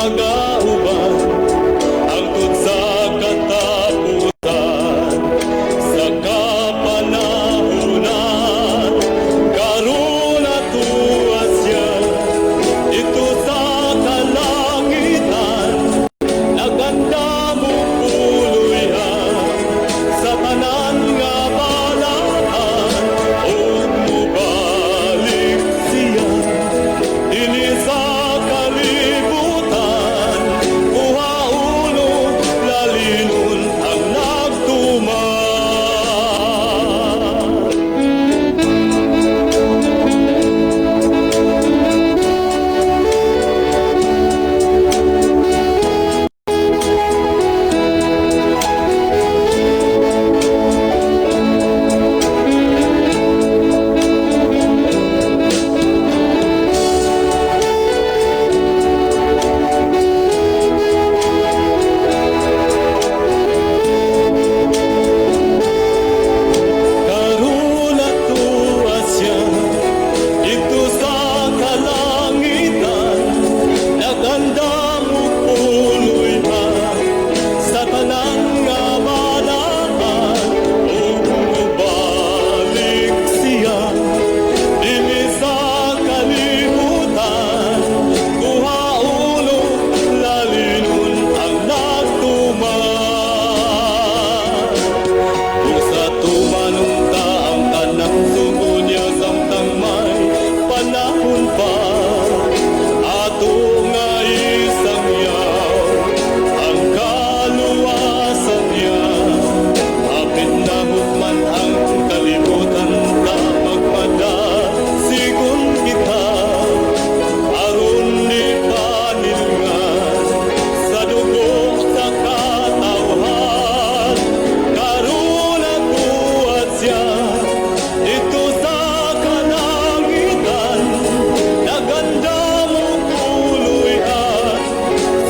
Magauban hangtod sa katapusan sa kapanahunan. Karon atua siya didto sa kalangitan, nagandam og puloy-an sa tanan nga balaan, ug mobalik siya dinhi sa kalibutan, kuhaon ug lalinon ang nagtuman. Karon atua siya didto sa kalangitan, nagandam og puloy-an sa tanan nga balaan, ug mobalik siya dinhi sa kalibutan, kuhaon ug lalinon ang nagtuman. Kung sa tumanon ta ang tanang sugo niya samtang may panahon pa, ato nga isangyaw ang kaluwasan niya. Hapit na hukman ang kalibutan ta, magpadasigon kita aron di panilngan sa dugo sa katawhan. Karon atua siya didto sa kalangitan, nagandam og puloy-an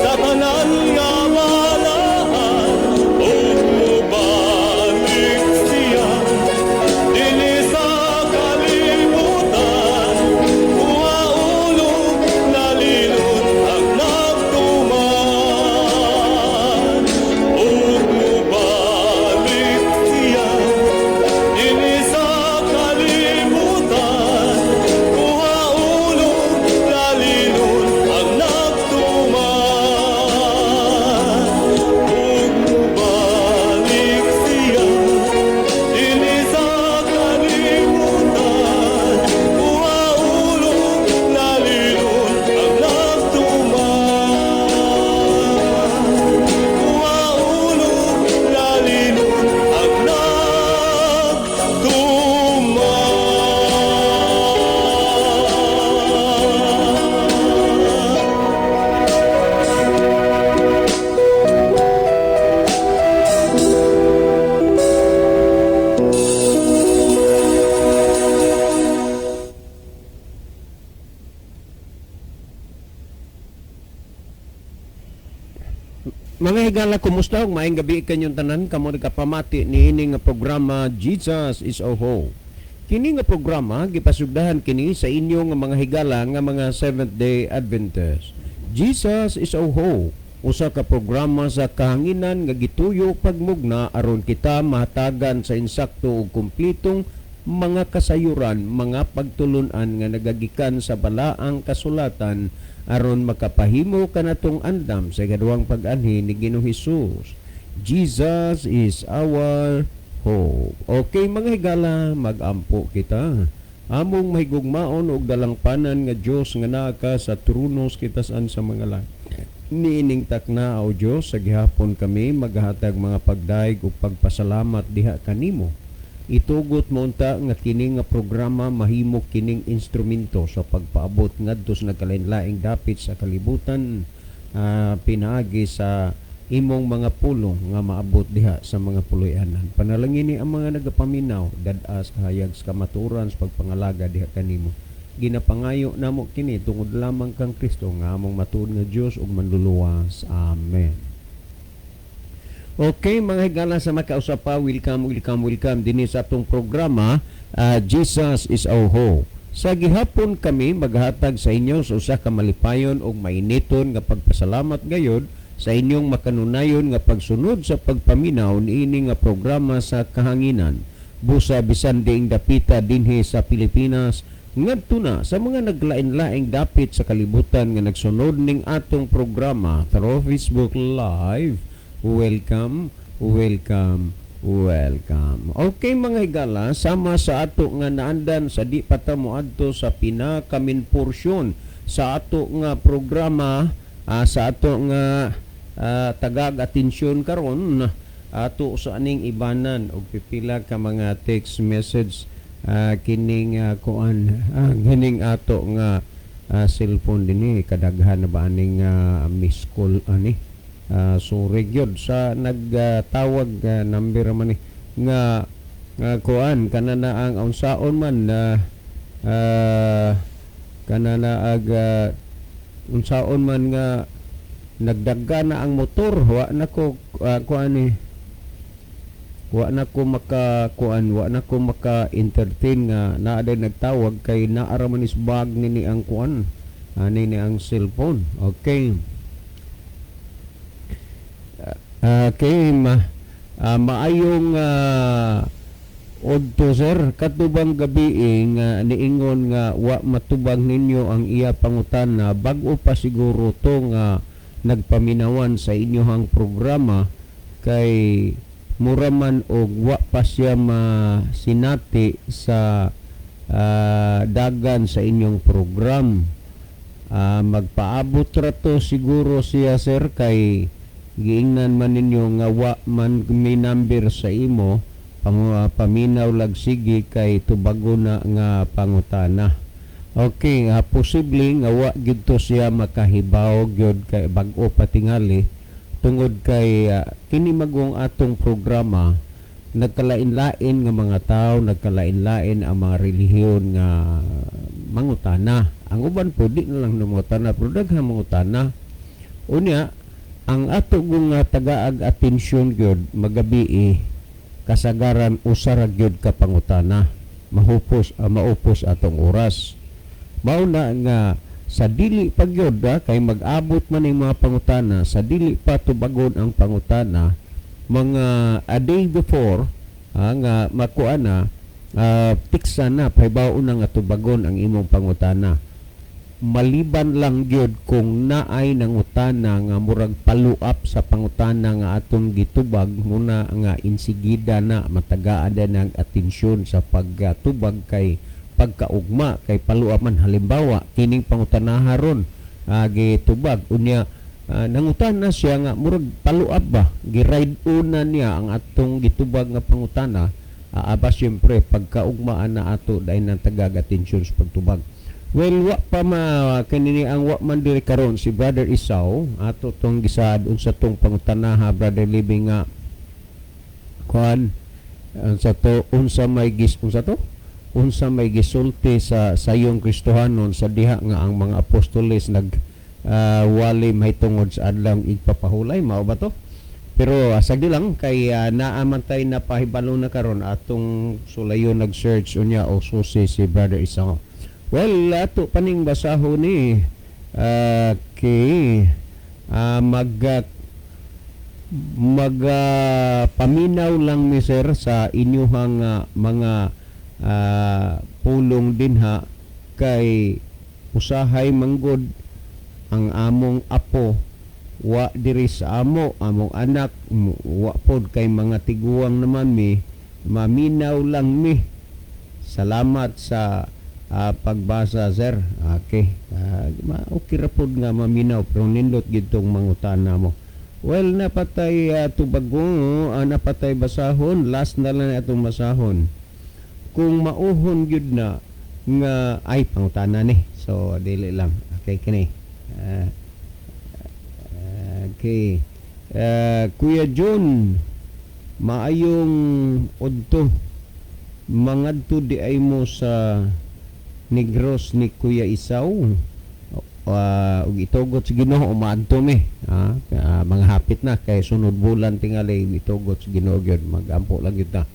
sa tanan nga balaan, ug mobalik siya dinhi sa kalibutan, kuhaon ug lalinon ang nagtuman, ug mobalik siya dinhi sa kalibutan, kuhaon ug lalinon ang nagtuman, ug mobalik siya dinhi sa kalibutan, kuhaon ug lalinon ang nagtuman, kuhaon ug lalinon ang nagtuman. Mga higala, kumusta? Ug maayong gabi kanyong tanan kamo nagapamati niini nga programa, Jesus is our Hope. Kini nga programa gipasugdahan kini sa inyo nga mga higala nga mga Seventh Day Adventists. Jesus is our Hope, usa ka programa sa kahanginan nga gituyo pagmugna aron kita mahatagan sa insakto ug kumplitong mga kasayuran, mga pagtulunan nga nagagikan sa balaang kasulatan aron makapahimo kanatong andam sa ikaduhang pag-anhi ni Ginoong Hesus. Jesus is our hope. Okay, mga higala, magampo kita. Among mahigugmaon og dalangpanan nga Dios nga naa ka sa trono sa kitasan sa mga langit. Niining takna, o Dios, sa gihapon kami maghatag mga pagdayeg ug pagpasalamat diha kanimo. Itugot mo unta nga kini nga programa mahimo kining instrumento sa pagpaabot ngadto sa nagkalain-laing dapit sa kalibutan, pinaagi sa imong mga pulong nga maabot diha sa mga puloy-anan. Panalangini ang mga nagapaminaw, dad-a sa hayag sa kamatuoran sa pagpangalaga diha kanimo. Ginapangayo namo kini tungod lamang kang Kristo nga among matuod nga Dios ug manluluwas. Amen. Okay, mga higala, sa makausa pa, welcome, welcome, welcome dinhi sa atong programa, Jesus is our Hope. Sa gihapon kami maghatag sa inyo sa usa ka malipayon ug mainiton nga pagpasalamat gayod sa inyong makanunayon nga pagsunod sa pagpaminaw niini nga programa sa kahanginan. Busa bisan diing dapita dinhi sa Pilipinas ngadto na sa mga naglain-laing dapit sa kalibutan nga nagsunod ning atong programa through Facebook Live. Welcome, welcome, welcome. Okay, mga higala, sama sa ato nga naandan sa di pa ta moadto sa pinaka-main porsyon sa ato nga programa, sa ato nga tagag atensyon karon, ato sa aning ibanan og pipila ka mga text message, kining kuan, kining ato nga cellphone dinhi, kadaghan na ba aning miss call ani? Sorry gyud sa nagtawag, number man ni nga kuan kana na ang unsaon man na kana na ag unsaon man nga nagdaga na ang motor, wa na ko kuan ni, wa na ko maka kuan, wa na ko maka entertain nga naa day nagtawag kay naa ra man is bag nini ang kuan ani ni ang cellphone. Okay. Okay, maayong udto, sir. Katubang gabi nga niingon nga wa matubag ninyo ang iya pangutana, bag-o pa siguro to nga nagpaminawan sa inyohang programa kay mura man og wa pa siya masinati sa dagan sa inyong program. Magpaabot ra to siguro siya, sir, kay giingnan man ninyo nga wa man may number sa imo paminaw lag sige kay tubago na nga pangutana. Okay, posible nga wa gyud to siya makahibaw gyud kay bag-o pa tingali tungod kay kini magong atong programa, nagkalain-lain nga mga tao, nagkalain-lain ang mga relihiyon nga mangutana. Ang uban po di na lang mangutana, pero daghan mangutana. Unya ang ato nga tagaag atensyon gyud magabi, kasagaran usa ra gyud ka pangutana, mahupos, maupos atong oras. Mao na nga sa dili pa gyud, kay mag-abot man ning mga pangutana, sa dili pa tubagon ang pangutana mga a day before, nga makuha na, tiksa na pahibaw na nga tubagon ang imong pangutana, maliban lang gyud kung naay nangutana nga murag follow-up sa pangutana nga atong gitubag muna nga insigida na matagaan din ang atensyon sa pagtubag kay pagkaugma kay follow-up man. Halimbawa, kining pangutana ron gitubag, unya nangutana siya nga murag follow-up ba, gi-ride una niya ang atong gitubag nga pangutana, aba siyempre pagkaugmaan na ato dahil nang tagag atensyon sa pagtubag. Well, wa pa ma kanini ang wa man diri karon si Brother Isaw, ato tong gisaad unsa tong pangutanaha, Brother Living, nga kuan, unsa to, unsa may gis, unsa to, unsa may gisulti sa sayong Kristohanon sa diha nga ang mga apostoles nag wali mahitungod sa adlaw igpapahulay, mao ba to? Pero sagdi lang kay naa man tay napahibalo na karon, atong sulayon nag-search unya o susi si Brother Isaw. Well, ato paning basahon ni. Okay. Mag paminaw lang mi, sir, sa inyuhang mga pulong dinha kay usahay manggod ang among apo wa diri sa amo, among anak wa pod kay mga tiguang naman mi, maminaw lang mi. Salamat sa pagbasa, sir. Okay. Okay ra pod nga maminaw pero nindot gid tong mangutana mo. Well, napatay tubago, napatay basahon, last na lang atong basahon. Kung mauhon gyud na nga ay pangutana ni. So dili lang. Okay kini. Okay. Kuya John, maayong udto. Mangadto di ay mo sa Negros ni Kuya Isaw. Ug itugot sa Ginoo maadto mi. Mga hapit na kay sunod bulan tingali, itugot sa Ginoo gyud, magampo lang gyud ta.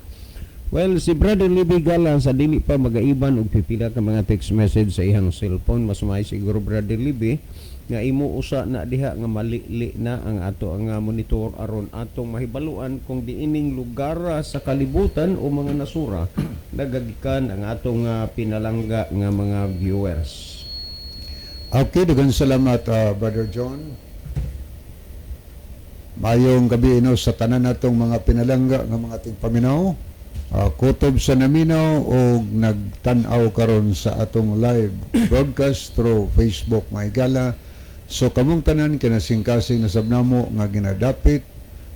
Well, si Brother Libby Gala sa dili pa magaiban og pipila ka mga text message sa iyang cellphone. Mas may siguro, Brother Libby, nga imo usa na diha nga malili na ang ato ang monitor aron atong mahibaluan kung diining lugar sa kalibutan o mga nasura nagagikan ang atong pinalangga nga mga viewers. Okay, daghang salamat, Brother John. Maayong gabi ino sa tanan natong mga pinalangga nga mga tigpaminaw. Kutob sa naminaw o nagtan-aw karon sa atong live broadcast through Facebook, mga higala. So kamong tanan, kinasingkasing nasab namo nga ginadapit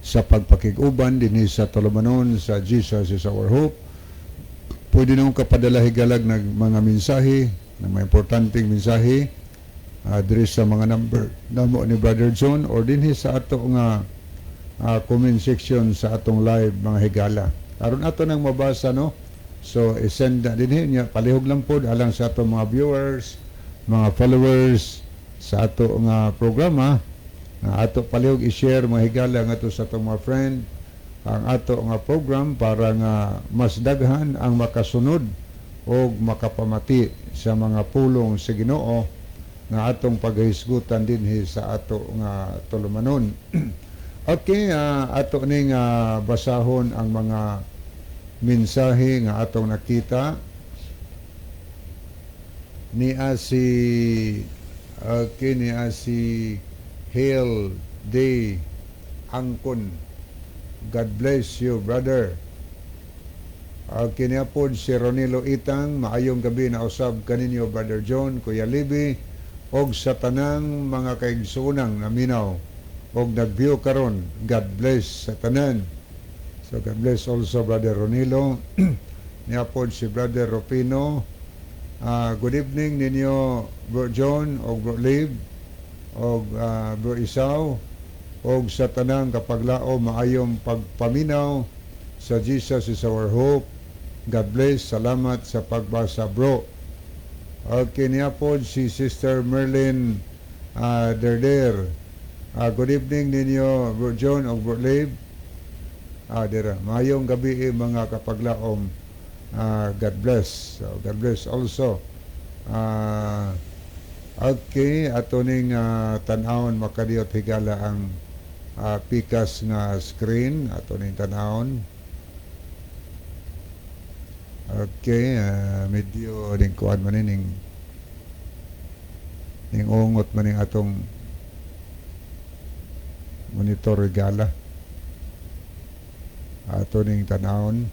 sa pagpakig-uban dinhi sa tulumanon sa Jesus Is Our Hope. Pwede nang kapadala, higalag, ng mga mensahe, ng mga importanteng mensahe diri sa mga number namo ni Brother John or dinhi sa ato nga comment section sa atong live, mga higala, aron ato nang mabasa, no? So i-send na dinhi niya, palihog lang pod alang sa atong mga viewers, mga followers sa ato nga programa nga ato palihog i-share, mga higala, ngadto sa atong mga friend ang ato nga program para nga mas daghan ang makasunod o makapamati sa mga pulong sa Ginoo nga atong paghisgutan dinhi sa ato nga tulumanon. Okay, ato ning basahon ang mga mensahe nga atong nakita. Niya si, okay, niya si Hail Day Angkon. "God bless you, brother." Okay, niya po si Ronilo Itang. "Maayong gabi na usab kaninyo, Brother John, Kuya Libby, og sa tanang mga kaigsuonang naminaw og nag-view karon. God bless sa tanan." So God bless also, Brother Ronilo. Niya po si Brother Rufino. "Good evening ninyo, Bro John og Bro Lib og Bro Isaw og sa tanang kapaglao, maayong pagpaminaw sa Jesus Is Our Hope. God bless. Salamat sa pagbasa, bro." Okay, niya po si Sister Merlin Derder. "Good evening ninyo, Bro John og Bro Lib." Dira. "Maayong gabi eh, mga kapaglaom. God bless." So, God bless also. Okay, ato ning tan-awon, makadiyot, higala, ang pikas nga screen. Ato ning tan-awon. Okay, medyo ning kuan man ni, ning ungot man ning atong monitor, higala. Ato ning tan-awon.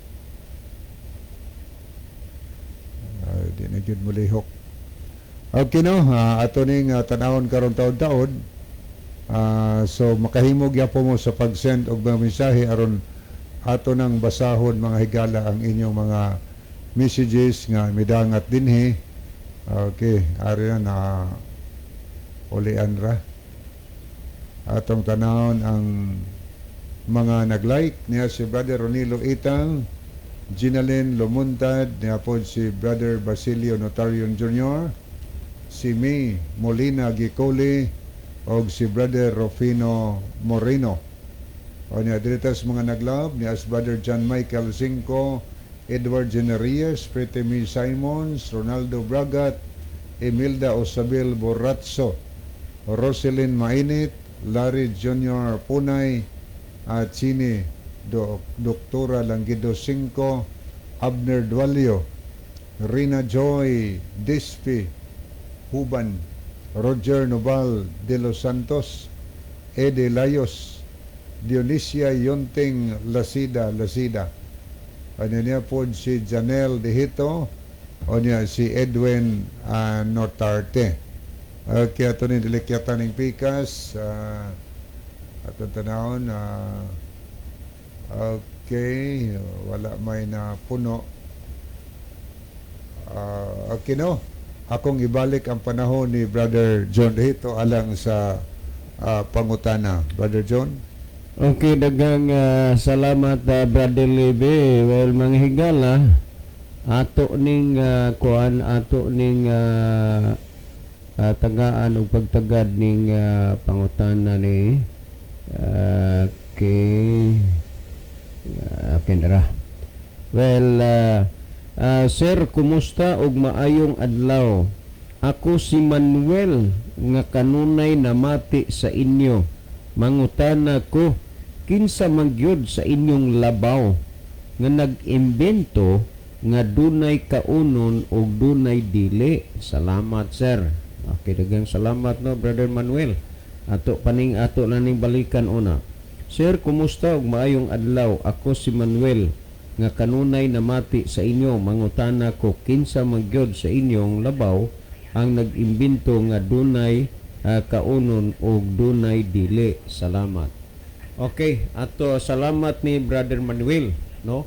Di na gyud molihok. Okay, no, ato ning tan-awon karon taod-taod. So makahimog gyapon mo sa pag-send og mga mensahe aron ato nang basahon, mga higala, ang inyong mga messages nga midangat dinhi. Okay, ari na na ulian ra. Atong tanawon ang mga nag-like. Niya si Brother Ronilo Itang, Ginalyn Lumuntad, niya po si Brother Basilio Notarion Jr., si May Molina Gicoli, og si Brother Rufino Moreno. O niya, dito sa mga nag-love, niya si Brother John Michael Cinco, Edward Generias, Pretty Me Simons, Ronaldo Bragat, Emilda Osabel Boratso, Roselyn Mainit, Larry Jr. Punay, at Chini Doktora Langgido Cinco, Abner Dualio, Rina Joy Dispi, Huban, Roger Noval de los Santos, Eddie Layos, Dionisia Yonting Lasida Lasida. Ano niya po si Janelle Dihito, o niya si Edwin Notarte. Okay, ato ni dilikyatan ng pikas. Atong tanawon. Okay, wala may na puno. Okay, no? Akong ibalik ang panahon ni Brother John Dihito alang sa pangutana. Brother John? Okay, daghang salamat, Brother Lebe. Well, mga higala, ato ning kuan, ato ning tagaan og pagtagad ning pangutana ni. Okay. Okay na ra. Well, sir, kumusta og maayong adlaw? Ako si Manuel nga kanunay namati sa inyo. Mangutana ko, kinsa man gyud sa inyong labaw nga nag-imbento nga dunay kaunon og dunay dili? Salamat, sir. Okay, daghang salamat, no, Brother Manuel. Ato paning ato na ning balikan una. Sir, kumusta og maayong adlaw? Ako si Manuel nga kanunay namati sa inyo. Mangutana ko, kinsa man gyud sa inyong labaw ang nag-imbento nga dunay kaunon og dunay dili? Salamat. Okay, ato salamat ni Brother Manuel, no?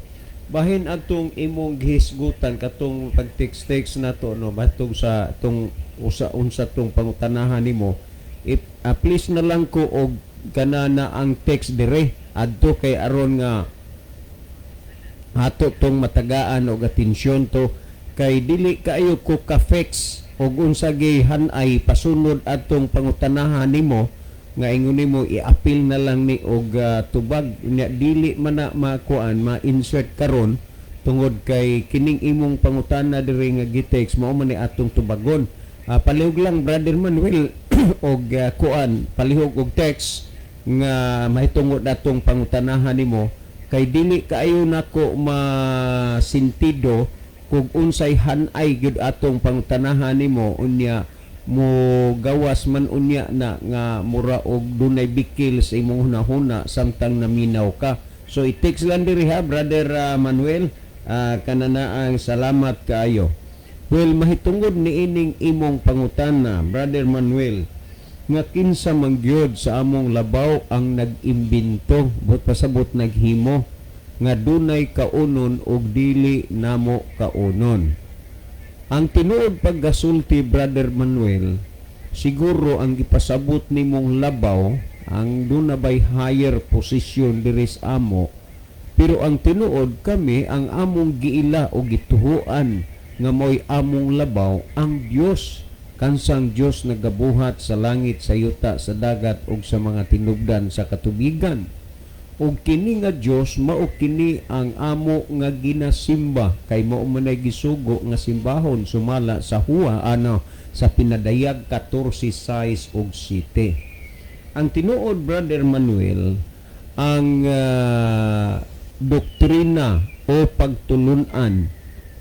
Bahin atong imong gihisgutan katong pag-text-text nato, no, batong sa tong usa unsa tong pangutanahan nimo. If, please na lang ko og kana na ang text dire adto kay aron nga ato tong matagaan og atensyon to, kay dili kaayo ko ka-fix og unsa gihan-ay pasunod atong pangutanahan nimo nga ingon nimo i-appeal na lang ni og tubag nya. Dili man na makuan, ma-insert karon tungod kay kining imong pangutana diri nga gi-text mao man ni atong tubagon. Palihog lang, Brother Manuel, og kuan, palihog og text nga mahitungod atong pangutanahan nimo, kay dili kaayo nako masintido kung unsay hanay gyud atong pangutanahan nimo. Unya mo gawas man unya na nga mura og dunay bikil sa imong hunahuna samtang naminaw ka. So i-text lang diri ha, Brother Manuel. Kananaang salamat kaayo. Well, mahitungod niining imong pangutana, Brother Manuel, nga kinsa man gyud sa among labaw ang nag-imbento, but pasabot naghimo nga dunay kaunon og dili namo kaunon. Ang tinuod paggasulti, Brother Manuel, siguro ang gipasabot nimong labaw ang duna bay higher position diri sa amo, pero ang tinuod, kami ang among giila o gituhuan nga mo'y among labaw ang Dios, kansang Dios nagabuhat sa langit, sa yuta, sa dagat ug sa mga tinubdan sa katubigan. Ug kini nga Dios mao kini ang amo nga ginasimba, kay mao man ay gisugo nga simbahon sumala sa huwa ano sa Pinadayag 14:6 ug 7. Ang tinuod, Brother Manuel, ang doktrina o pagtulunan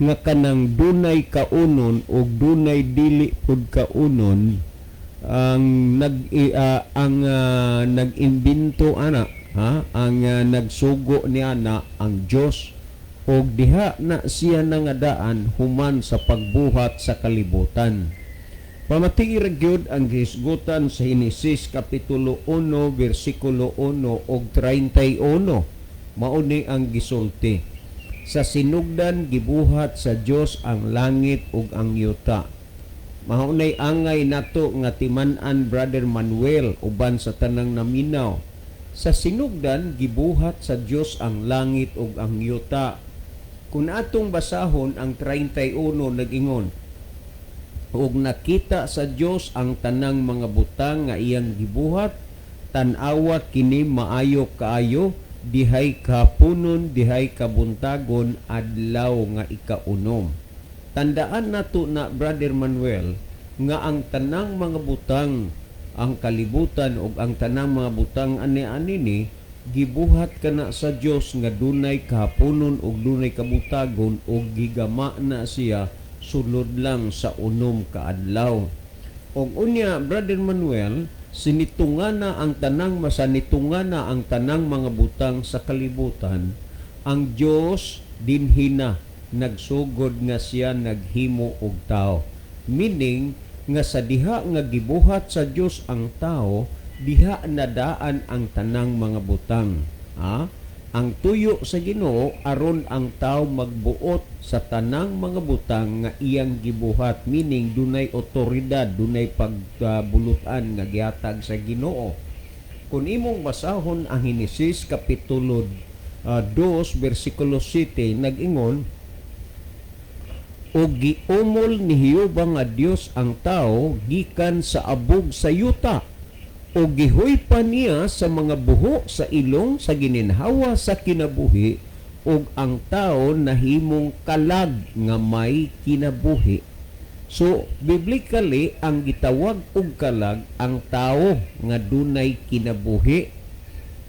nga kanang dunay kaunon o dunay dili pud kaunon, ang nag ang nag-imbento ana ha, ang nagsugo ni ana ang Dios, og diha na siya nangadaan human sa pagbuhat sa kalibutan. Pamatii ra gyud ang gihisgutan sa Henesis kapitulo 1 bersikulo 1 og 31. Mao ni ang gisulti: "Sa sinugdan gibuhat sa Dios ang langit ug ang yuta." Mao nay angay nato nga timan-an, Brother Manuel, uban sa tanang naminaw. Sa sinugdan gibuhat sa Dios ang langit ug ang yuta. Kung atong basahon ang 31, nag-ingon, "Ug nakita sa Dios ang tanang mga butang nga iyang gibuhat, tan-awa kini maayo kaayo. Dihay kahaponon, dihay kabuntagon, adlaw nga ikaunom." Tandaan nato na, Brother Manuel, nga ang tanang mga butang, ang kalibutan ug ang tanang mga butang ani-ani ni gibuhat kana sa Dios nga dunay kahaponon ug dunay kabuntagon, ug gigama na siya sulod lang sa 6 ka adlaw. Og unya, Brother Manuel, sinitungana ang tanang masanitungana ang tanang mga butang sa kalibutan, ang Dios dinhina nagsugod nga siya naghimo og tao. Meaning nga sa diha nga gibuhat sa Dios ang tao, diha nadaan ang tanang mga butang. Ha? Ang tuyo sa Ginoo aron ang tao magbuot sa tanang mga butang nga iyang gibuhat, meaning dunay otoridad, dunay pagbulutan nga gihatag sa Ginoo. Kung imong basahon ang Henesis kapitulo 2 bersikulo 7, nag-ingon, "Og giumol ni Jehova nga Dios ang tao gikan sa abog sa yuta o gihuypa niya sa mga buho sa ilong sa gininhawa sa kinabuhi, Ug ang tao nahimong kalag nga may kinabuhi. So, biblically, ang gitawag og kalag ang tao nga dunay kinabuhi.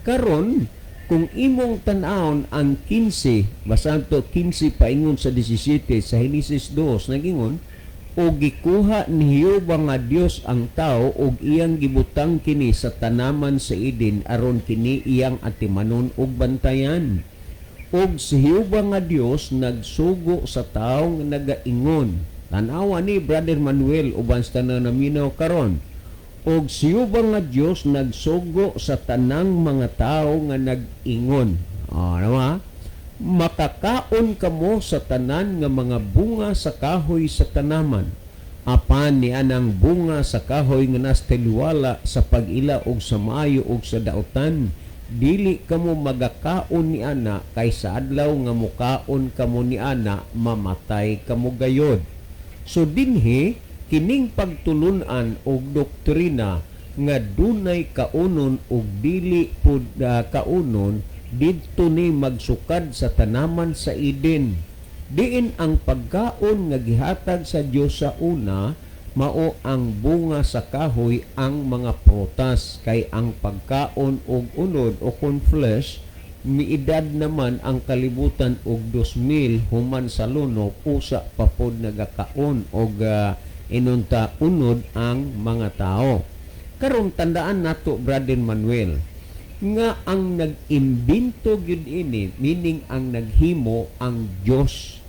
Karon, kung imong tan-awon ang 15, basahan to, 15 paingon sa 17 sa Henesis 2, nagingon, "O gikuha ni Jehova nga Dios ang tao ug iyang gibutang kini sa tanaman sa Eden aron kini iyang atimanon ug bantayan. Ug si Jehova nga Dios nagsugo sa tao nga nagaingon." Tanawa ni Brother Manuel uban sa tanan naminaw karon. "Og si Jehova nga Dios nagsugo sa tanang mga tao nga nag-ingon." Oh, ano ba? "Makakaon kamo sa tanan nga mga bunga sa kahoy sa tanaman. Apan ni anang bunga sa kahoy nga nas taliwala sa pag-ila og sa maayo og sa dautan, dili kamo magakaon ni ana, kay sa adlaw nga mukaon kamo ni ana, mamatay kamo gayod." So dinhi, kining pagtulunan og doktrina nga dunay kaunon og dili pud kaunon, didto ni magsukad sa tanaman sa Eden. Diin ang pagkaon nga gihatag sa Dios sa una mao ang bunga sa kahoy, ang mga prutas, kay ang pagkaon og unod o kon flesh, miedad naman ang kalibutan og 2000 human sa lunok, usa pa pod nagakaon og inunta unod ang mga tao. Karon, tandaan nato, Brother Manuel, nga ang nag-imbento gyud ini, meaning ang naghimo, ang Dios.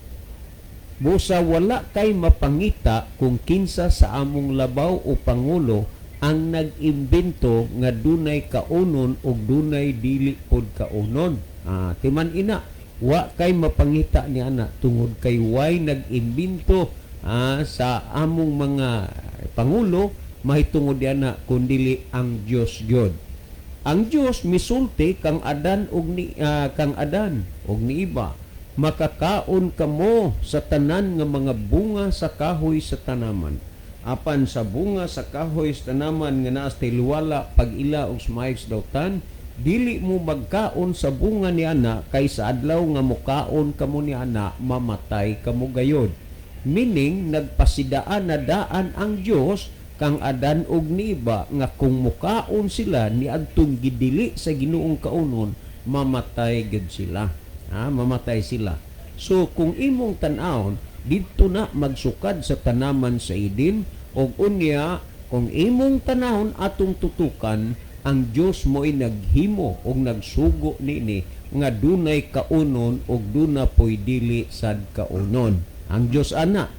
Busa wala kay mapangita kung kinsa sa among labaw o pangulo ang nag-imbento nga dunay kaunon o dunay dili pod kaunon. Timan ina, wa kay mapangita ni ana tungod kay way nag-imbento sa among mga pangulo mahitungod ana kundili ang Dios gyud. Ang Dios misulti kang Adan ug ni Eva, "Makakaon kamo sa tanan nga mga bunga sa kahoy sa tanaman. Apan sa bunga sa kahoy sa tanaman nga naa sa taliwala pag-ila og sa maayo dautan, dili mo magkaon sa bunga ni ana, kay sa adlaw nga mukaon kamo ni ana, mamatay kamo gayod." Meaning, nagpasidaan na daan ang Dios kang Adan og ni Eva nga kung mukaon sila ni adtong gidili sa Ginoong kaunon, mamatay gid sila. Mamatay sila. So kung imong tan-awon, didto na magsukad sa tanaman sa Eden. Og unya, kung imong tanawon, atong tutukan, ang Dios mo'y naghimo og nagsugo niini nga dunay kaunon og duna poy dili sad kaunon. Ang Dios ana.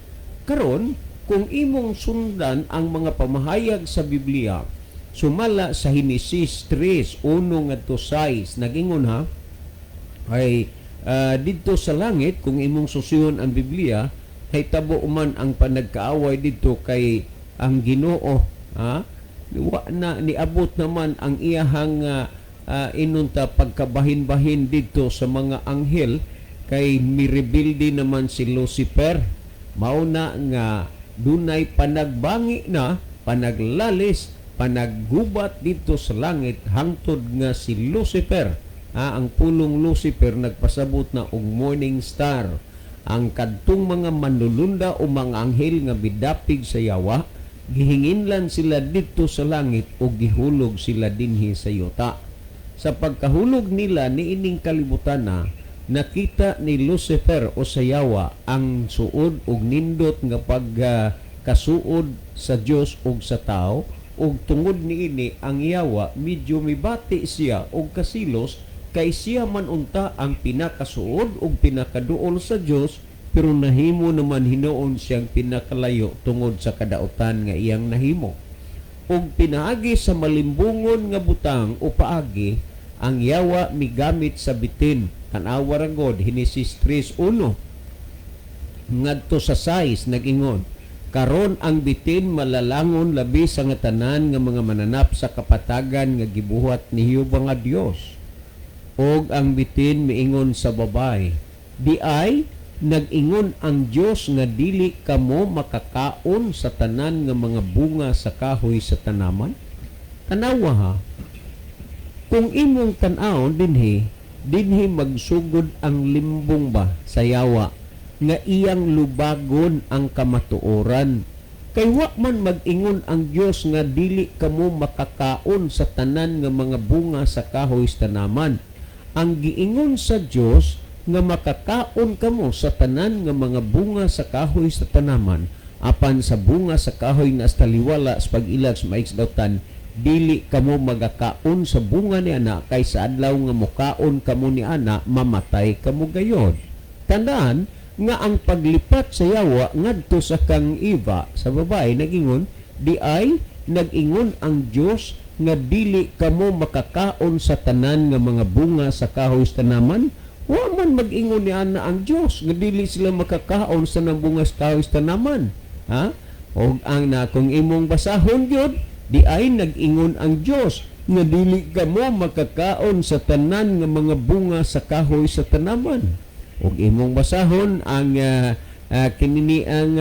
Karon, kung imong sundan ang mga pamahayag sa Biblia sumala sa Henesis 3:1 ngadto 6, nagingon ha, ay didto sa langit, kung imong susihon ang Biblia, tabo man ang panagkaaway didto kay ang Ginoo wa na niabot naman ang iyahang inunta pagkabahin-bahin didto sa mga anghel kay mirebilde naman si Lucifer. Mao na nga dunay panagbangi na, panaglalis, panaggubat didto sa langit hangtod nga si Lucifer, ang pulong Lucifer nagpasabot na og morning star. Ang kadtong mga manlulunda o mga anghel nga bidapig sa yawa, gihinginlan sila didto sa langit o gihulog sila dinhi sa yuta. Sa pagkahulog nila niining kalibutan na, nakita ni Lucifer o sa yawa ang suod og nindot nga pagkasuod sa Dios ug sa tao, ug tungod niini ang yawa medyo mibati siya og kasilos kay siya man unta ang pinakasuod ug pinakaduol sa Dios, pero nahimo naman hinuon siyang pinakalayo tungod sa kadautan nga iyang nahimo. Ug pinaagi sa malimbungon nga butang o paagi, ang yawa migamit sa bitin. Tan-awa ra god Henesis 3:1 ngadto sa 6, nag-ingon, "Karon ang bitin malalangon labi sa nga tanan nga mga mananap sa kapatagan nga gibuhat ni Jehova nga Dios. Og ang bitin miingon sa babay, 'Di ay nag-ingon ang Dios nga dili kamo makakaon sa tanan nga mga bunga sa kahoy sa tanaman?'" Tanawa ha, kung imong tan-awon dinhi. Dinhi magsugod ang limbong ba sa yawa nga iyang lubagon ang kamatuoran. Kay wa man mag-ingon ang Dios nga dili kamo makakaon sa tanan nga mga bunga sa kahoy sa tanaman. Ang giingon sa Dios nga makakaon kamo sa tanan nga mga bunga sa kahoy sa tanaman, apan sa bunga sa kahoy na taliwala sa pag-ilag sa maayog sa dautan, dili kamo magakaon sa bunga ni ana, kay sa adlaw nga mukaon kamo ni ana, mamatay kamo gayod. Tandaan nga ang paglipat sa yawa ngadto sa kang Eva, sa babae, nagingon, di ay nag-ingon ang Dios nga dili kamo makakaon sa tanan nga mga bunga sa kahoy sa tanaman. Wa man mag-ingon ni ana ang Dios nga dili sila makakaon sa nang bunga sa kahoy sa tanaman. Ha? Og ang na kung imong basahon gyud, di ay nag-ingon ang Dios nga dili kamo makakaon sa tanan nga mga bunga sa kahoy sa tanaman. Og imong basahon ang kinini ang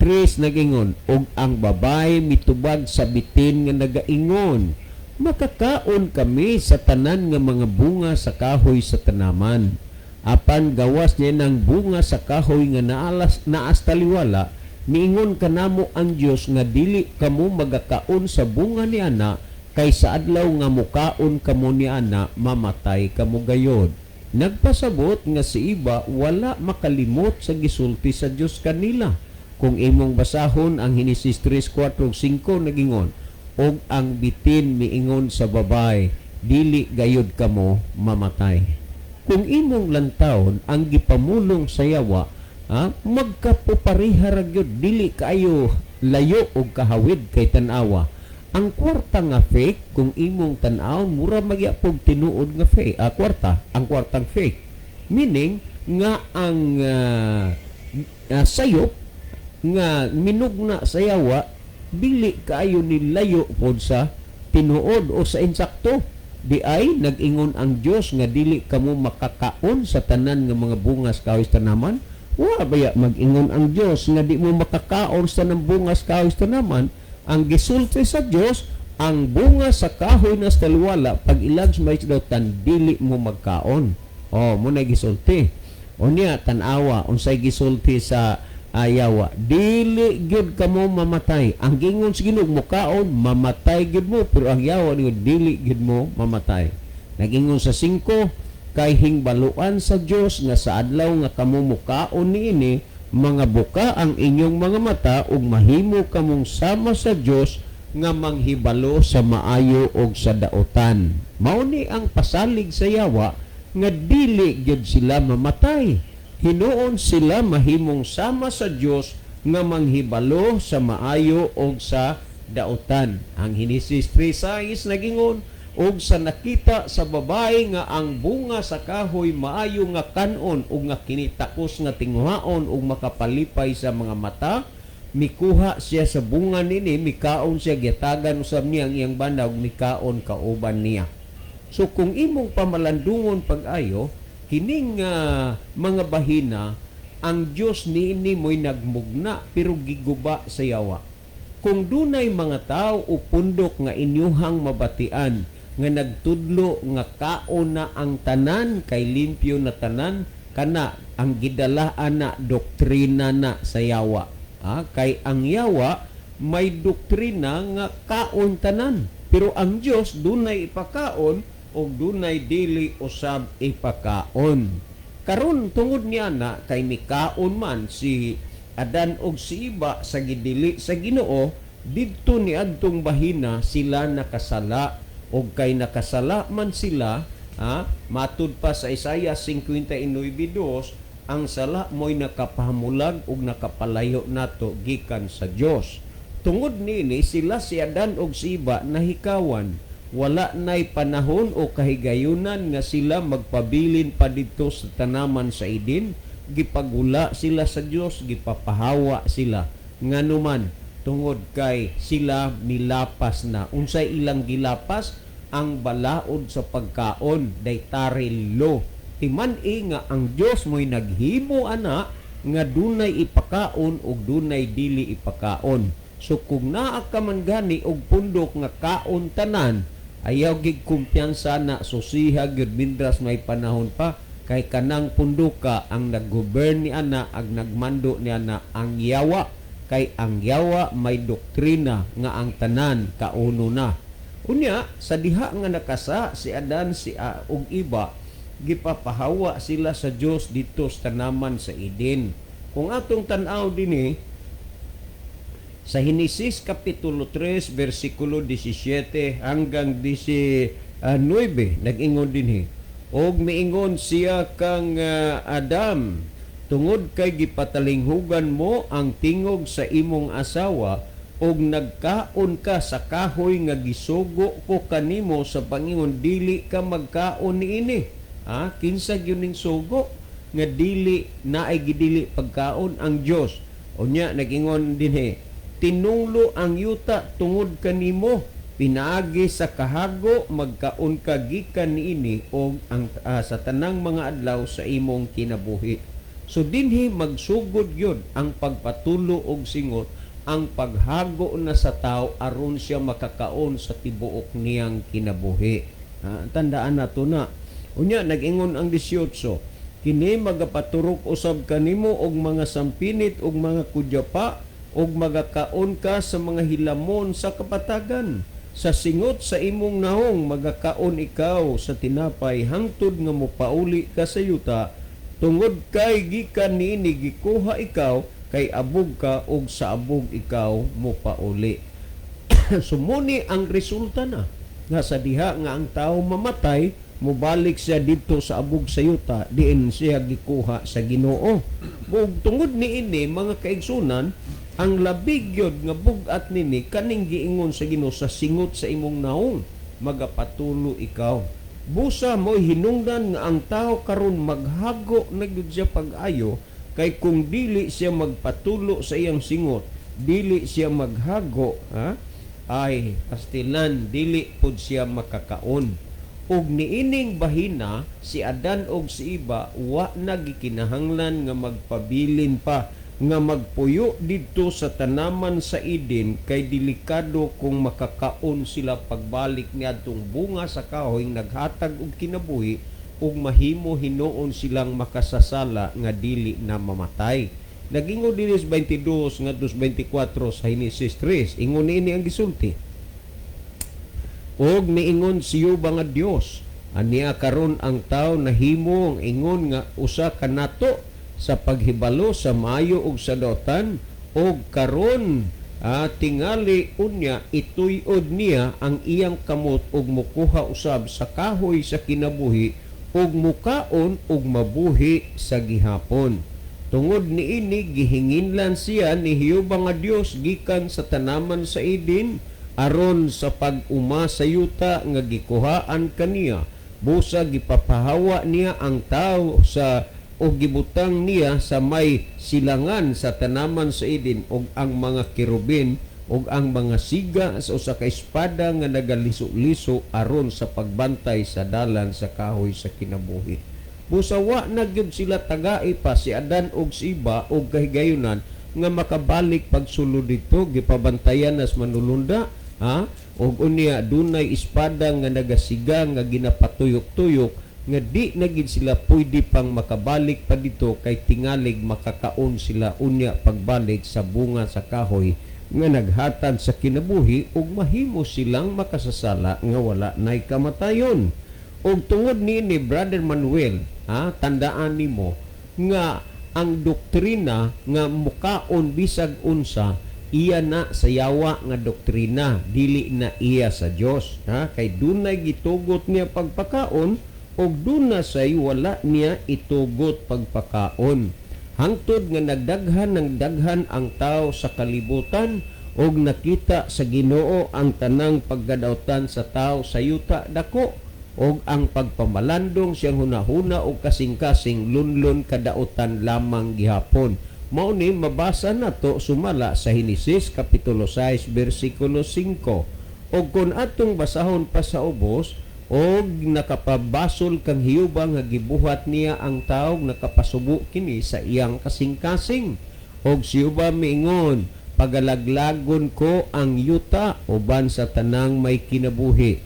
tres, nagingon, og ang babae mitubag sa bitin nga nagaingon, "Makakaon kami sa tanan nga mga bunga sa kahoy sa tanaman, apan gawas niya ng bunga sa kahoy nga naalas naas taliwala, miingon kanamo ang Dios nga dili kamo magakaon sa bunga ni ana, kay sa adlaw nga mukaon kamo ni ana, mamatay kamo gayod." Nagpasabot nga si Eva wala makalimot sa gisulti sa Dios kanila. Kung imong basahon ang Henesis 3:4 ug 5, nagingon, og ang bitin miingon sa babae, "Dili gayod kamo mamatay." Kung imong lantawon ang gipamulong sa yawa, ha, magkapupareha ra gyud, dili kaayo layo og kahawid. Kay tan-awa ang kwarta nga fake, kung imong tan-awon, mura magyapog tinuod nga fake, kwarta, ang kwartang fake, meaning nga ang sayop nga minugna sa yawa dili kaayo nilayo pod sa tinuod o sa insakto. Di ay nag-ingon ang Dios nga dili kamo makakaon sa tanan nga mga bunga sa kahoy sa tanaman? Wa baya mag-ingon ang Dios nga di mo makakaon sa tanang bunga sa kahoy sa tanaman? Ang gisulti sa Dios, ang bunga sa kahoy na sa taliwala pag ilag sa maayog dautan, dili mo magkaon. Oh, mo na gisulti. Unya tan-awa unsay gisulti sa ayawa: "Dili gyud kamo mamatay." Ang gingon sa Ginoo, mukaon, mamatay gyud mo, pero ang yawa ningon, dili gyud mo mamatay. Nagingon sa 5, kay hingbaluan sa Dios nga sa adlaw nga kamo mukaon niini, mga buka ang inyong mga mata ug mahimo kamong sama sa Dios nga manghibalo sa maayo og sa daotan. Mao ni ang pasalig sa yawa nga dili gyud sila mamatay. Hinuon sila mahimong sama sa Dios nga manghibalo sa maayo og sa daotan. Ang Henesis 3:6 nagingon, og sa nakita sa babae nga ang bunga sa kahoy maayo nga kanon ug nga kinitakos nga tinguhaon ug makapalipay sa mga mata, mikuha siya sa bunga nini, mikaon siya. Gitagan usab niya ang iyang bana ug mikaon kauban niya. So kung imong pamalandungon pag-ayo kining mga bahina, ang Dios niini mo'y nagmugna pero giguba sa yawa. Kung dunay mga tao o pundok nga inyuhang mabatian nga nagtudlo nga kaon na ang tanan kay limpyo na tanan, kana ang gidala ana doktrina na sa yawa. Ah, kay ang yawa may doktrina nga kaon tanan, pero ang Dios dunay ipakaon o dunay dili usab ipakaon. Karon tungod niya na kay mikaon man si Adan og si Eva sa gidili sa Ginoo, didto ni adtong bahina sila nakasala, og kay nakasala man sila, ha, matud pa sa Isaiah 59:2, ang sala mo'y nakapahamulag ug nakapalayo nato gikan sa Dios. Tungod niini sila, si Adan og si Eva, nahikawan. Wala nay panahon o kahigayunan nga sila magpabilin pa didto sa tanaman sa Eden. Gipagula sila sa Dios, gipapahawa sila. Nganuman? Tungod kay sila milapas na. Unsay ilang gilapas? Ang balaod sa pagkaon, dietary law. Timan-i nga ang Dios mo'y naghimo ana nga dunay ipakaon ug dunay dili ipakaon. So kung naa ka man gani og pundok nga kaon tanan, Ayaw gig kumpiyansa na, susiha gyud mindras may panahon pa, kay kanang punduka ang nag-govern ni ana, ang nagmando ni ana ang yawa, kay ang yawa may doktrina nga ang tanan kauno na. Unya sa diha nga nakasa si Adan si ug Iba, gipapahawa sila sa Dios didto sa tanaman sa Eden. Kung atong tan-aw dinhi sa Henesis Kapitulo 3 versikulo 17 hanggang 19, nag-ingon dinhi, "Og miingon siya kang Adam, tungod kay gipatalinghugan mo ang tingog sa imong asawa ug nagkaon ka sa kahoy nga gisugo ko kanimo sa pangingon dili ka magkaon niini." Ah, kinsa gyud ning sugo nga dili naay gidili pagkaon? Ang Dios. Unya nag-ingon dinhi, "Tinunglo ang yuta tungod kanimo, pinaagi sa kahago magkaon ka gikan niini og ang sa tanang mga adlaw sa imong kinabuhi." So dinhi magsugod gyud ang pagpatulo og singot, ang paghago na sa tao aron siya makakaon sa tibuok niyang kinabuhi. Ah, tandaan nato na. Unya nag-ingon ang 18, "Kini magapaturok usab kanimo og mga sampinit og mga kudyapa, ug magakaon ka sa mga hilamon sa kapatagan. Sa singot sa imong nahong magakaon ikaw sa tinapay hangtod nga mopauli ka sa yuta, tungod kay gikan niini gikuha ikaw, kay abog ka ug sa abog ikaw mopauli." So muni ang resulta na nga sa diha nga ang tao mamatay, mobalik siya didto sa abog sa yuta diin siya gikuha sa Ginoo. Ug tungod niini, mga kaigsunan, ang labi gyud nga bug-at nini kaning giingon sa Ginoo, sa singot sa imong naong magapatulo ikaw. Busa mo'y hinungdan nga ang tao karon maghago na gyud siya pag-ayo, kay kung dili siya magpatulo sa iyang singot, dili siya maghago, ha, ay pastilan dili pud siya makakaon. Ug niining bahina si Adan og si Iba wa na gikinahanglan nga magpabilin pa nga magpuyo didto sa tanaman sa Eden, kay delikado kung makakaon sila pagbalik niadtong bunga sa kahoy naghatag og kinabuhi ug mahimo hinuon silang makasasala nga dili na mamatay. Nagingon dinhi sa 22 ngadto sa 24 sa Henesis 3, ingon niini ang gisulti, "Og niingon si Jehova nga Dios, ania karon ang tao nahimo ang ingon nga usa kanato sa paghibalo sa maayo ug sa dautan, og karon tingali unya ituyod niya ang iyang kamot ug mukuha usab sa kahoy sa kinabuhi ug mukaon ug mabuhi sa gihapon. Tungod niini gihinginlan siya ni Jehova nga Dios gikan sa tanaman sa Eden aron sa pag-uma sa yuta nga gikuhaan kaniya. Busa gipapahawa niya ang tao sa o gibutang niya sa may silangan sa tanaman sa Eden og ang mga kerubin ug ang mga siga sa usa ka espada nga nagaliso-liso aron sa pagbantay sa dalan sa kahoy sa kinabuhi." Busa wa na gyud sila tagai pa si Adan ug si Iba og kahigayunan nga makabalik pagsulod didto. Gipabantayan nas manulunda, ha, ug unya dunay espada nga nagasiga nga ginapatuyok-tuyok nga di na gid sila pwede pang makabalik pa didto, kay tingalig makakaon sila unya pagbalik sa bunga sa kahoy nga naghatag sa kinabuhi ug mahimo silang makasasala nga wala nay kamatayon. Ug tungod niini, Brother Manuel, ha, tandaan nimo nga ang doktrina nga mukaon bisag unsa, iya na sa yawa nga doktrina, dili na iya sa Dios, ha, kay dunay gitugot niya pagpakaon ug duna say wala niya itugot pagpakaon. Hangtod nga nagdaghan ng daghan ang tao sa kalibutan ug nakita sa Ginoo ang tanang pagkadautan sa tao sa yuta dako ug ang pagpamalandong siyang hunahuna og kasing-kasing lunlun kadautan lamang gihapon. Mao ni mabasa nato sumala sa Henesis kapitulo 6 bersikulo 5. Og kung atong basahon pa sa ubos, og nakapabasol kang Jehova nga gibuhat niya ang tawo, nakapasubo kini sa iyang kasing-kasing. Og si Jehova miingon, "Pagalaglagon ko ang yuta uban sa tanang may kinabuhi."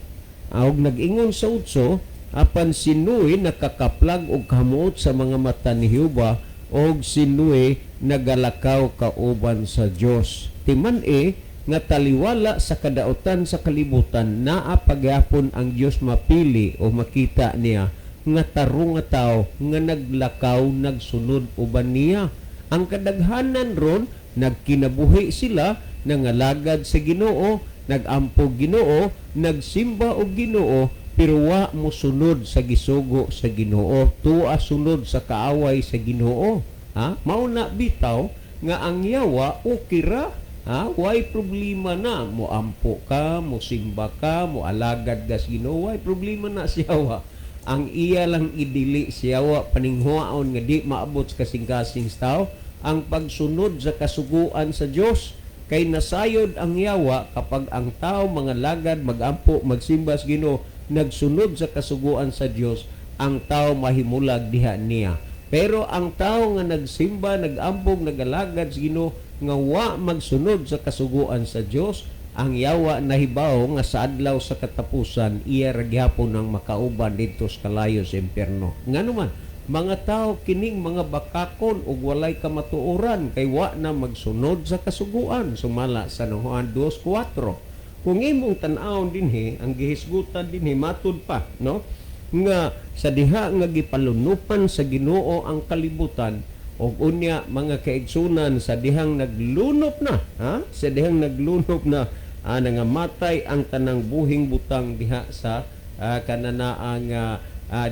Og nag-ingon sa 8, apan si Noe nakakaplag og kahamuot sa mga mata ni Jehova, og si Noe nagalakaw kauban sa Dios. Timan-i nga taliwala sa kadautan sa kalibutan, naa pagyapon ang Dios mapili o makita niya nga tarong nga tao nga naglakaw, nagsunod uban niya. Ang kadaghanan ron nagkinabuhi sila, nangalagad sa Ginoo, nagampo Ginoo, nagsimba og Ginoo, pero wa mosunod sa gisugo sa Ginoo, tuwa sunod sa kaaway sa Ginoo. Ha, mao na bitaw nga ang yawa okay ra, ha, way problema na moampo ka, mosimba ka, moalagad ka sa Ginoo, way problema na siya yawa. Ang iya lang idili siya yawa paninghuaon nga di maabot sa kasing-kasing sa tao ang pagsunod sa kasuguan sa Dios, kay nasayod ang yawa kapag ang tao mga lagad, magampo, magsimba sa Ginoo, nagsunod sa kasuguan sa Dios, ang tao mahimulag diha niya. Pero ang tao nga nagsimba, nagampog, nagalagad sa Ginoo nga wa magsunod sa kasuguan sa Dios, ang yawa nahibaw nga sa adlaw sa katapusan iya ra gihapon ang makauban didto sa kalayo sa impyerno. Ngano man mga tao kining mga bakakon ug walay kamatuoran kay wa na magsunod sa kasuguan sumala sa Juan 2:4. Kung imong tan-awon dinhi, ang gihisgutan dinhi matud pa, no, nga sa diha nga gipalunupan sa Ginoo ang kalibutan, og unya, mga kaigsunan, sa dihang naglunop na, ha, sa dihang naglunop na, nangamatay ang tanang buhing butang diha sa kananaang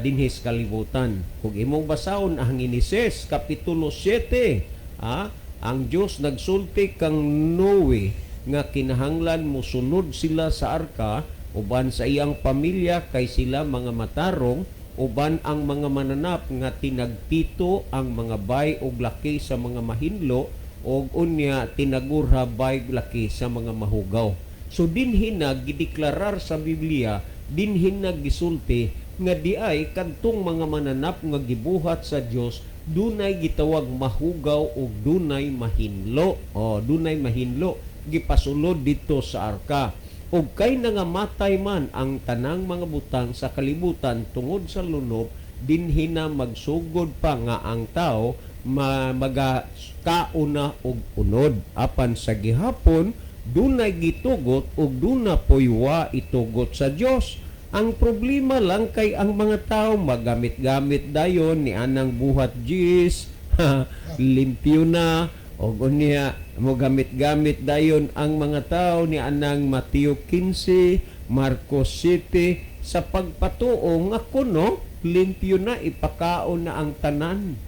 dinhi sa kalibutan. Kung imong basahon ang Henesis kapitulo 7, ang Dios nagsulti kang Noe nga kinahanglan mosunod sila sa arka uban sa iyang pamilya kay sila mga matarong, uban ang mga mananap nga tinagpito ang mga bay og laki sa mga mahinlo, og unya tinagurha bay laki sa mga mahugaw. So dinhi na gideklarar sa Biblia, dinhi na gisulti nga di ay kadtong mga mananap nga gibuhat sa Dios dunay gitawag mahugaw ug dunay mahinlo. O dunay mahinlo gipasulod dito sa arka. Ug kay nangamatay man ang tanang mga butang sa kalibutan tungod sa lunob, dinhi na magsugod pa nga ang tao maga kauna og unod. Apan sa gihapon dunay gitugot ug duna poy wa itugot sa Dios. Ang problema lang kay ang mga tao magamit-gamit dayon ni anang buhat Diyos, limpyo na, og unya mo gamit-gamit dayon ang mga tao ni anang Mateo 15, Marcos 7 sa pagpatuo nga kuno limpyo na, ipakaon na ang tanan.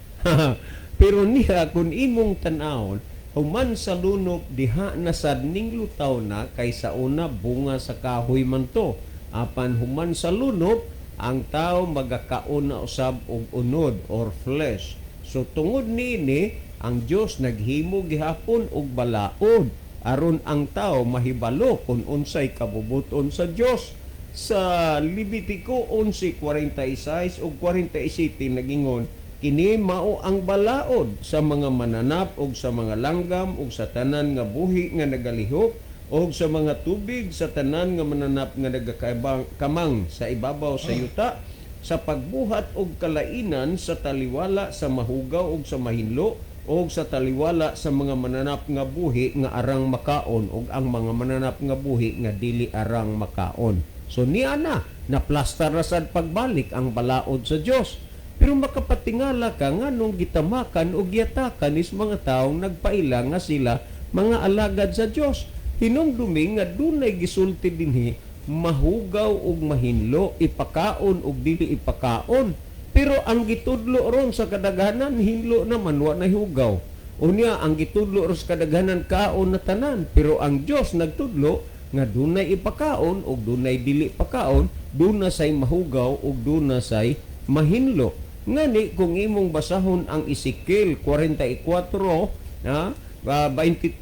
Pero niya kung imong tan-awon, human sa lunop diha na sad ning lutaw na, kay sa una bunga sa kahoy man to. Apan human sa lunop, ang tao magakaon na usab og unod or flesh. So tungod niini, ang Dios naghimo gihapon og balaod aron ang tao mahibalo kung unsay kabubuton sa Dios. Sa Levitico 11:46 ug 47 nagingon, kini mao ang balaod sa mga mananap og sa mga langgam og sa tanan nga buhi nga nagalihok og sa mga tubig, sa tanan nga mananap nga nagakakamang sa ibabaw sa yuta, sa pagbuhat og kalainan sa taliwala sa mahugaw og sa mahinlo og sa taliwala sa mga mananap nga buhi nga arang makaon og ang mga mananap nga buhi nga dili arang makaon. So niya na naplastar ra sad pagbalik ang balaod sa Dios. Pero makapatingala ka nganong gitamakan og giyatakan is mga taong nagpaila nga sila mga alagad sa Dios. Hinumdumi nga dunay gisulti dinhi mahugaw og mahinlo, ipakaon og dili ipakaon. Pero ang gitudlo ron sa kadaghanan hinlo naman, wa na hugaw. Unya ang gitudlo ron sa kadaghanan kaon na tanan, pero ang Dios nagtudlo nga dunay ipakaon og dunay dili pakaon, duna say mahugaw og duna say mahinlo. Ngani kung imong basahon ang Ezekiel 44, ha, 20,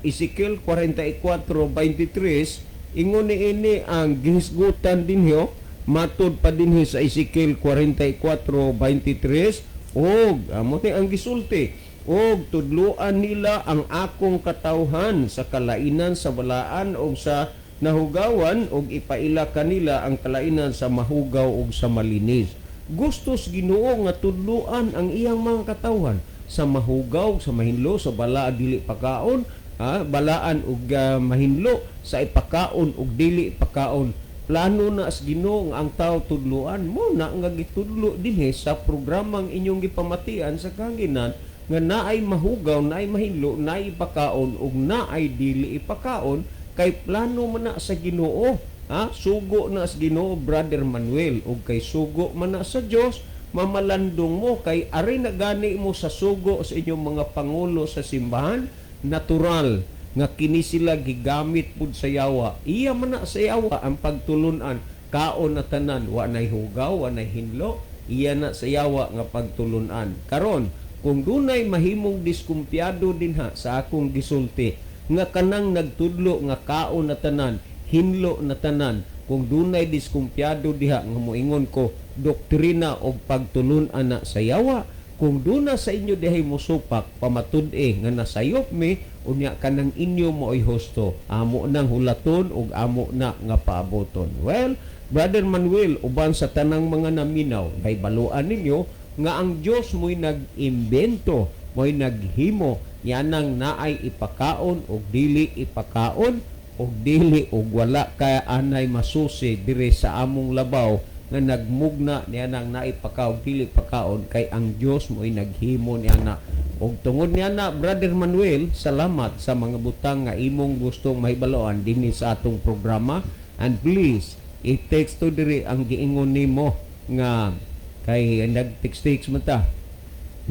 Ezekiel 44:23, ingon ni ini ang gihisgutan dinhi, matud pa dinhi sa Ezekiel 44:23, og amo ni ang gisulti, og tudloan nila ang akong katawhan sa kalainan sa balaan og sa Nahugawan og ipaila kanila ang kalainan sa mahugaw og sa malinis. Gustos Ginoo nga tudloan ang iyang mga katawhan sa mahugaw, sa mahinlo, sa balaan dili pakaon, ha, balaan og mahinlo, sa ipakaon og dili pakaon. Plano na sa Ginoo nga ang tao tudloan mo na nga gitudlo dinhi sa programang inyong gipamatian sa kahanginan nga naay mahugaw, naay mahinlo, naay ipakaon ug naay dili ipakaon, kay plano man na sa Ginoo. Ha? Sugo na sa Ginoo, Brother Manuel, ug kay sugo man na sa Dios, mamalandong mo kay ari na gani mo sa sugo sa inyong mga pangulo sa simbahan, natural nga kini sila gigamit pud sa yawa. Iya man na sa yawa ang pagtulunan, kaon na tanan, wa nay hugaw, wa nay hinlo, iya na sa yawa nga pagtulunan. Karon, kung dunay mahimong diskumpiyado dinha sa akong gisulti nga kanang nagtudlo nga kaon na tanan, hinlo na tanan, kung dunay diskumpiyado diha nga moingon ko doktrina og pagtulun-an na sa yawa, kung duna sa inyo dihay mosupak, pamatud-e nga nasayop mi, unya kanang inyo mo'y husto, amo nang hulaton ug amo na nga paaboton. Well, Brother Manuel, uban sa tanang mga naminaw, kay baluan ninyo nga ang Dios mo'y nag-imbento, mo'y naghimo yanang naay ipakaon og dili ipakaon og dili, og wala kay anay masusi dire sa among labaw nga nagmugna niya nang naipakaon dili pakaon, kay ang Dios mo'y naghimo niya na. Og tungod niya na, Brother Manuel, salamat sa mga butang nga imong gustong mahibaloan dinhi sa atong programa. And please i-text to diri ang giingon nimo nga kay nag-text-text man ta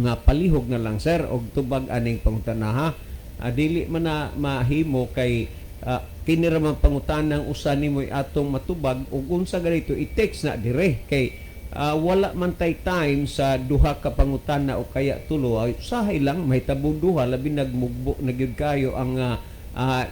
nga palihog na lang, sir, og tubag aning pangutana, ha. Dili man na mahimo kay kini ra man pangutanang usa nimo atong matubag ug unsa ganito i-text na dire kay wala man tay time sa duha ka pangutana o kaya tulo. Ay, usahay lang mahitabong duha, labi nagmugbo na gyud kayo ang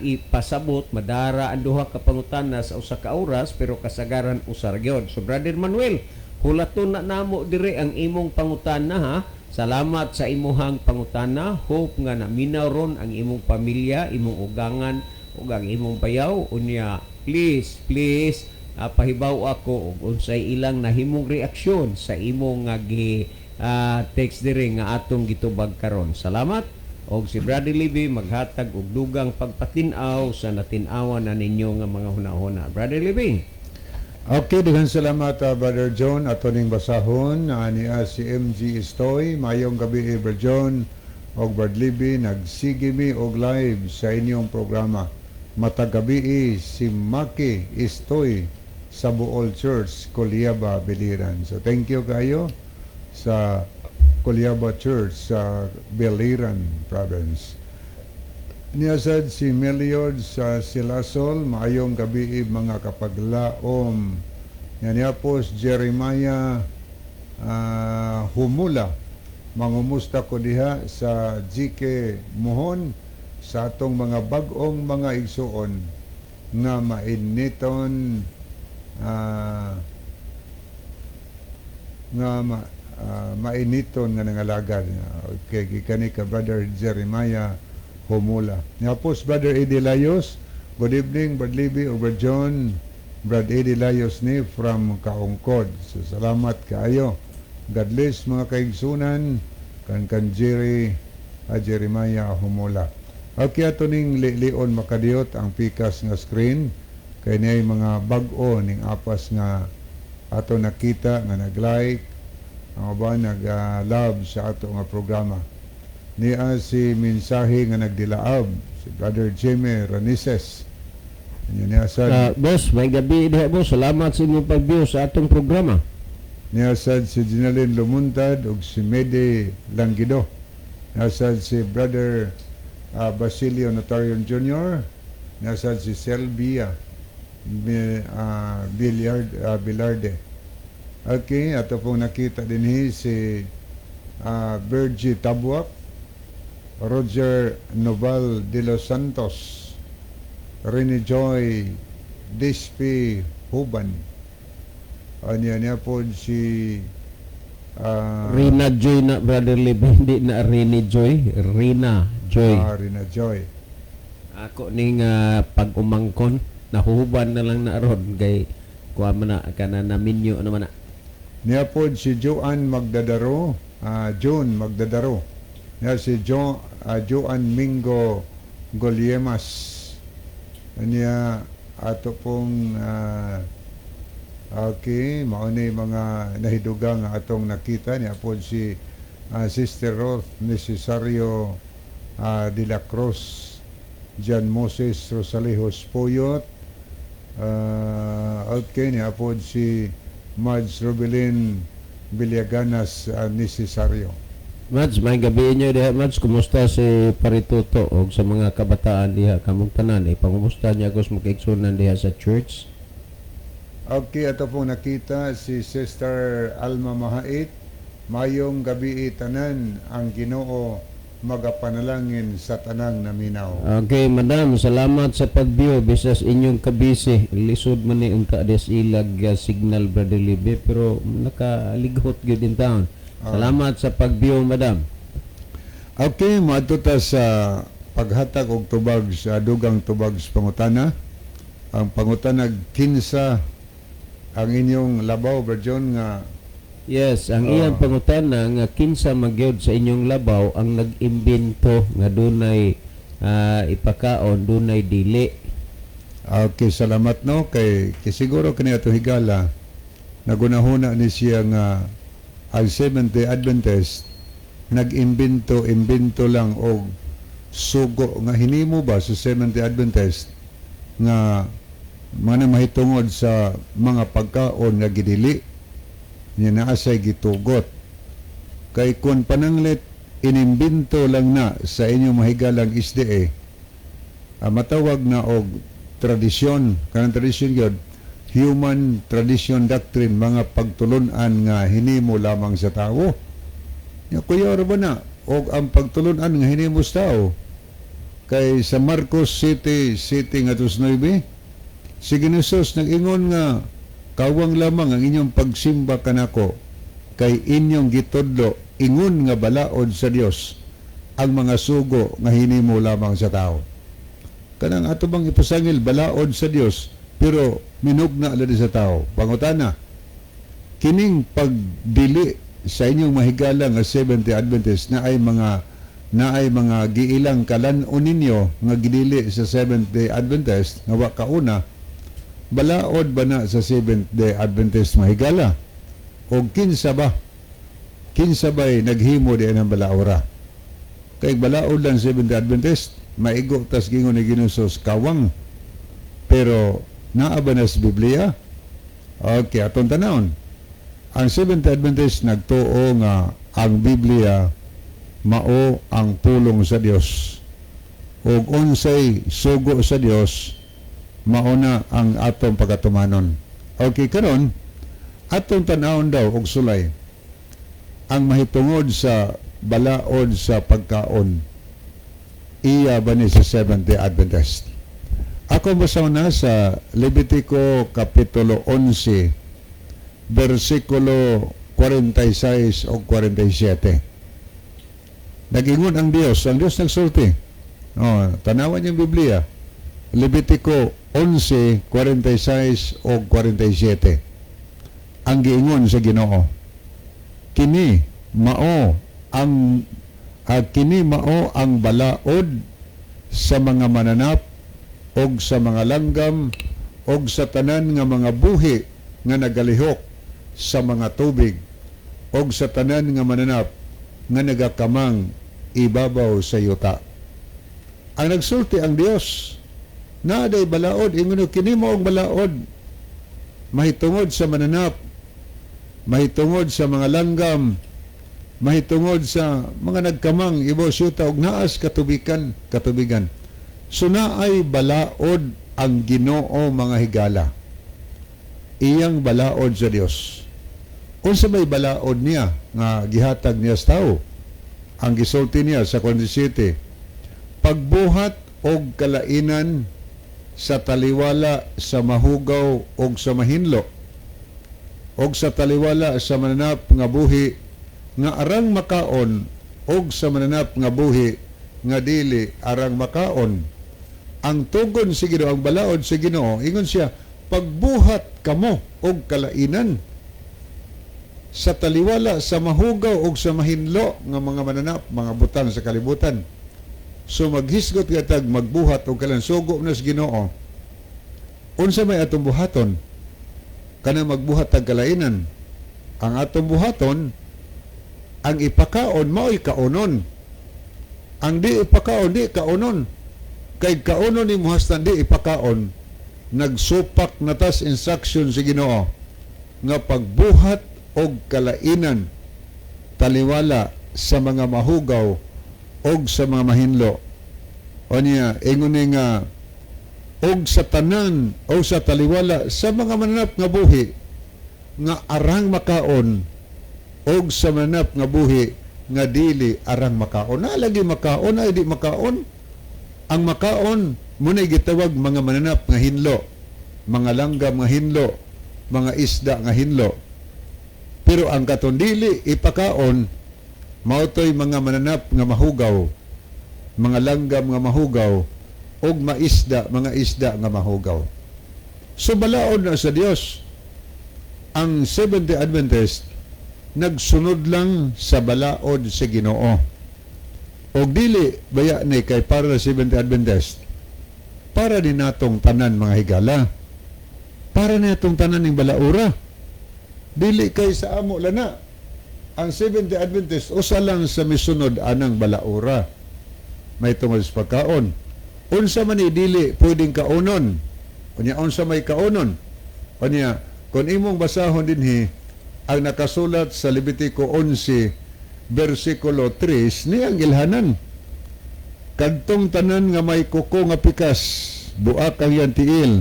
ipasabot, madara ang duha ka pangutana sa usa ka oras, pero kasagaran usa ra gyud. So Brother Manuel, hulaton na namo dire ang imong pangutana, ha. Salamat sa imuhang pangutana. Hope nga naminaw ron ang imong pamilya, imong ugangan ug ang imong bayaw. Unya, please, please pahibaw ako og unsay ilang nahimong reaksyon sa imong nga gi text dire nga atong gitubag karon. Salamat. Og si Brother Libby maghatag og dugang pagpatin-aw sa natin-awan na ninyo nga mga hunahuna. Brother Libby. Okay, daghan salamat, Brother John. Ato ning basahon niya si MG Istoy. Mayong gabi, Brother John og Brad Libby, nagsige mi og live sa inyong programa. Matag gabi si Maki Istoy sa Buol Church, Kulyaba, Biliran. So thank you kayo sa Kulyaba Church sa Biliran Province. Niya sad si Meliod sa Silasol, maayong gabi mga kapaglaom. Yan niya po si Jeremiah Humula. Mangumusta ko diha sa GK Muhon sa atong mga bag-ong mga igsuon nga mainiton nga mainiton nga nangalagad. Okay, gikan ni ka Brother Jeremiah Humula. Nga po si Brother Eddie Layos. Good evening, Brad Libby o Brad John. Brad Eddie Layos ni from Kaungkod. So, salamat kaayo. God bless mga kaigsunan kan kan Jeremiah Humula. Okay, ato ning lion makadiyot ang pikas nga screen kay niay mga bag-o ning apas nga ato nakita nga nag-like ang uban nag-love sa ato nga programa. Niya si mensahe nga nagdilaab si Brother Jimmy Ranises. Niya niya sad Boss, may gabi diha, boss. Salamat sa inyong pag-view sa atong programa. Niya sad si Ginalyn Lumuntad ug si Mede Langgido. Niya sad si Brother Basilio Notarion Jr. Niya sad si Selvia Billarde. Okay, ato pong nakita din si Virgie Tabuak, Roger Noval de los Santos, Rene Joy Dispi Huban. Anya niya po si Rina Joy na, Brother Libby, hindi na Rene Joy, Rina Joy. Rina Joy. Ako ning pag-umangkon. Nahuhuban na lang na ron kay kuha man na kana na minyo naman na. Niya pod si Joan Magdadaro, June Magdadaro. Niya si Joan Mingo Goliemas. Niya ato pong okay, mao ni mga nahidugang nga atong nakita. Niya pod si Sister Ruth Necesario de la Cruz, John Moses Rosalejos Puyot. Okay, niya pod si Mads Rubilin Villaganas Necesario. Mads, may gabi inyo diha, Mads. Kumusta si Parituto og sa mga kabataan diha kamong tanan? Ipangumusta niya ako sa mga diha sa church. Okay, ato pong nakita si Sister Alma Mahait. Mayong gabi tanan, ang Ginoo magapanalangin sa tanang naminaw. Okay, madam, salamat sa pag-view bisas inyong kabisi. Lisod man ni unta des ilag signal, Brother Libe, pero nakalighot gyud in town. Salamat sa pag-view, madam. Okay, moadto ta sa paghatag og tubag sa dugang tubag sa pangutana. Ang pangutana, kinsa ang inyong labaw, Berjon, nga Yes, ang iyang pangutana nga kinsa magyud sa inyong labaw ang nag-imbento nga dunay ipakaon, dunay dili. Okay, salamat, no, kay siguro kani ato higala nagunahuna ni siya nga ang Seventh-day Adventist nag-imbento imbento lang og sugo nga hinimo ba sa Seventh-day Adventist nga mga mahitungod sa mga pagkaon nga gidili niya naa say gitugot. Kay kung pananglit inimbento lang na sa inyong mahigalang SDA, matawag na og tradisyon. Kanang tradisyon gyud, human tradition doctrine, mga pagtulunan nga hinimo lamang sa tao. Nya kuya ra ba na og ang pagtulunan nga hinimo sa tao? Kay sa Marcos 7:7 ngadto sa 9, si Jesus nag-ingon nga kawang lamang ang inyong pagsimba kanako kay inyong gitudlo ingon nga balaod sa Dios ang mga sugo nga hinimo lamang sa tao. Kanang ato bang ipasangil balaod sa Dios pero minugna lagi sa tao. Pangutana, kining pagdili sa inyong mahigala nga Seventh-day Adventist na ay mga giilang kalan-on ninyo nga gidili sa Seventh-day Adventist nga wa kauna, balaod ba na sa Seventh-day Adventist, mahigala? O kinsa ba, kinsa ba'y naghimo di ang balaora? Kay balaod lang Seventh-day Adventist, maigo tas gingon ni Ginoong kawang, pero naa ba na sa Biblia? Okay, atong tanawon. Ang Seventh-day Adventist nagtuo nga ang Biblia mao ang pulong sa Dios ug unsay sugo sa Dios mao na ang atong pagatumanon. Okay, karon atong tan-awon daw og sulay ang mahitungod sa balaod sa pagkaon. Iya ba ni sa Seventh-day Adventist? Ako basa na sa Levitico Kapitulo 11 versikulo 46 o 47. Nag-ingon ang Dios, ang Dios nagsulti. Oh, tanawan yung Biblia. Levitico 11, 46 o 47. Ang giingon sa Ginoo: Kini mao ang balaod sa mga mananap og sa mga langgam og sa tanan nga mga buhi nga nagalihok sa mga tubig og sa tanan nga mananap nga nagakamang ibabaw sa yuta. Ang nagsulti ang Dios. Naa day balaod. Ingon, kini mao ang balaod mahitungod sa mananap, mahitungod sa mga langgam, mahitungod sa mga nagkamang ibaw sa yuta og naas katubigan, katubigan. So naay balaod ang Ginoo, mga higala. Iyang balaod sa Dios. Unsa may balaod niya nga gihatag niya sa tao? Ang gisulti niya sa 47: Pagbuhat og kalainan sa taliwala sa mahugaw og sa mahinlo og sa taliwala sa mananap nga buhi nga arang makaon og sa mananap nga buhi nga dili arang makaon. Ang tugon sa Ginoo, ang balaod sa Ginoo, ingon siya, pagbuhat kamo og kalainan sa taliwala sa mahugaw og sa mahinlo nga mga mananap, mga butang sa kalibutan. So maghisgot ka tag magbuhat og kalan, sugo na sa Ginoo. Unsa may atong buhaton? Kanang magbuhat tag kalainan. Ang atong buhaton, ang ipakaon mao'y kaunon. Ang di ipakaon, di kaunon. Kay kaunon ni hastan di ipakaon, nagsupak na tas instruction si Ginoo nga pagbuhat og kalainan taliwala sa mga mahugaw og sa mga mahinlo. O niya, ingon ni nga og sa tanan o sa taliwala sa mga mananap nga buhi nga arang makaon og sa mananap nga buhi nga dili arang makaon. Na lagi makaon ay di makaon. Ang makaon muna'y gitawag mga mananap nga hinlo, mga langgam nga hinlo, mga isda nga hinlo. Pero ang katong dili ipakaon maotoy mga mananap nga mahugaw, mga langgam nga mahugaw ug maisda, mga isda nga mahugaw. So balaod na sa Dios. Ang Seventh-day Adventist nagsunod lang sa balaod sa Ginoo. Og dili baya ni kay para sa Seventh-day Adventist, para ni natong tanan, mga higala. Para natong tanan ning balaura. Dili kay sa amo lana. Ang Seventh-day Adventist usa lang sa misunod anang balaura. May tungod sa pagkaon. Unsa man ni dili pwedeng kaunon? Unya, unsa may kaunon? Unya, kung imong basahon dinhi ang nakasulat sa Levitico 11 versikulo 3 ni ang ilhanan. Kadtong tanan nga may kuko nga pikas, buak ang iyang tiil,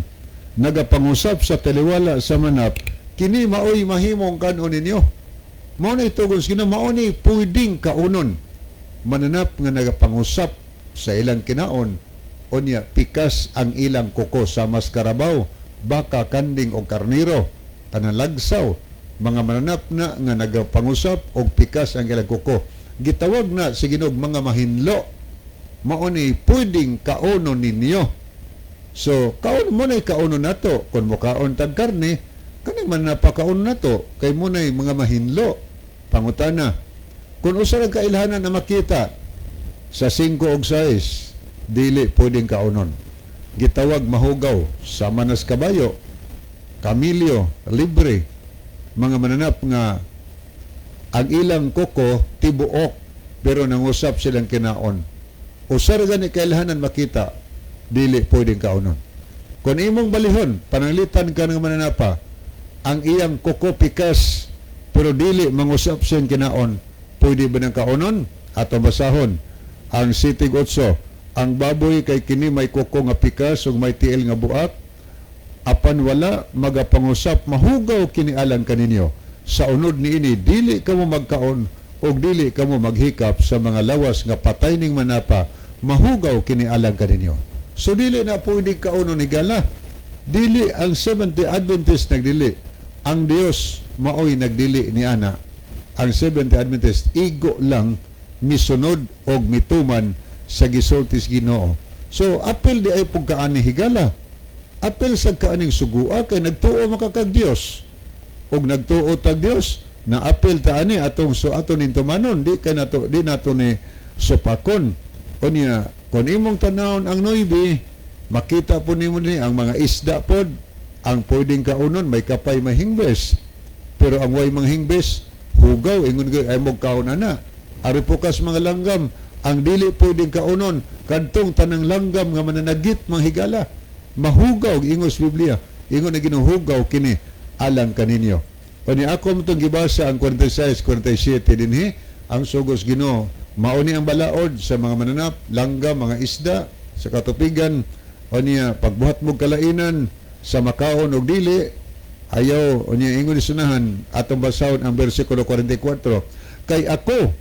nagapangusap sa taliwala sa manap, kini maoy mahimong kanon ninyo. Mao na itugon sa Ginoo, mao ni pwedeng kaunon. Mananap nga nagapangusap sa ilang kinaon, unya pikas ang ilang kuko sa karabaw, baka, kanding o karniro, tanang lagsaw, mga mananap na nga nagapangusap og pikas ang ilang kuko. Gitawag na sa Ginoo mga mahinlo. Mao ni pwedeng kaunon ninyo. So, kaon mo na kaunon nato. Kung mukaon tag karne, kanang man napakaon nato kay mo na mga mahinlo. Pangutana, kung usa ra kailhanan na makita sa 5 og 6, dili pwedeng kaunon. Gitawag mahugaw, sama nas kabayo, kamilyo, libre, mga mananap nga ang ilang kuko tibuok pero nangusap silang kinaon. Usa ra gani kailhanan makita, dili pwedeng kaunon. Kung imong balihon, pananglitan ka ng mananapa, ang iyang kuko pikas pero dili mangusap siyang kinaon, pwede ba ng kaunon? Ato basahon ang sitig 8, ang baboy kay kini may kuko nga pikas ug may tiil nga buak, apan wala magapangusap, mahugaw kini alang kaninyo. Sa unod niini dili kamo magkaon ug dili kamo maghikap sa mga lawas nga patay ning manapa, mahugaw kini alang kaninyo. So dili na pwede kaunon, higala. Dili ang Seventh-day Adventist nagdili, ang Dios maoy nagdili ni ana. Ang Seventh-day Adventist igo lang misunod og mituman sa gisulti sa Ginoo. So apil di ay pugkaani, higala, apil sa kaaning sugua kay nagtuo makakag Dios ug nagtuo tag Dios na apil ta ani atong, so ato ning tumanon, di kay nato, di nato ni supakon. Unya, kon imong tanawon ang 9, makita po nimo ni ang mga isda pod ang pwedeng kaunon may kapay, may hingbes, pero ang way mga hingbes, hugaw. Ingon kay ay mo kaon ana. Ari po kas mga langgam, ang dili pwedeng kaunon kadtong tanang langgam nga mananagit, mga higala, mahugaw ingos Biblia. Ingon na ginuhugaw kini alang kaninyo. Unya ako mo itong gibasa ang 46 47 dinhi, ang sugos Ginoo mao ni ang balaod sa mga mananap, langgam, mga isda sa katubigan. Unya pagbuhat mo kalainan sa makaon og dili, ayaw. Unya ingon ni sunahan, atong basahon ang bersikulo 44, kay ako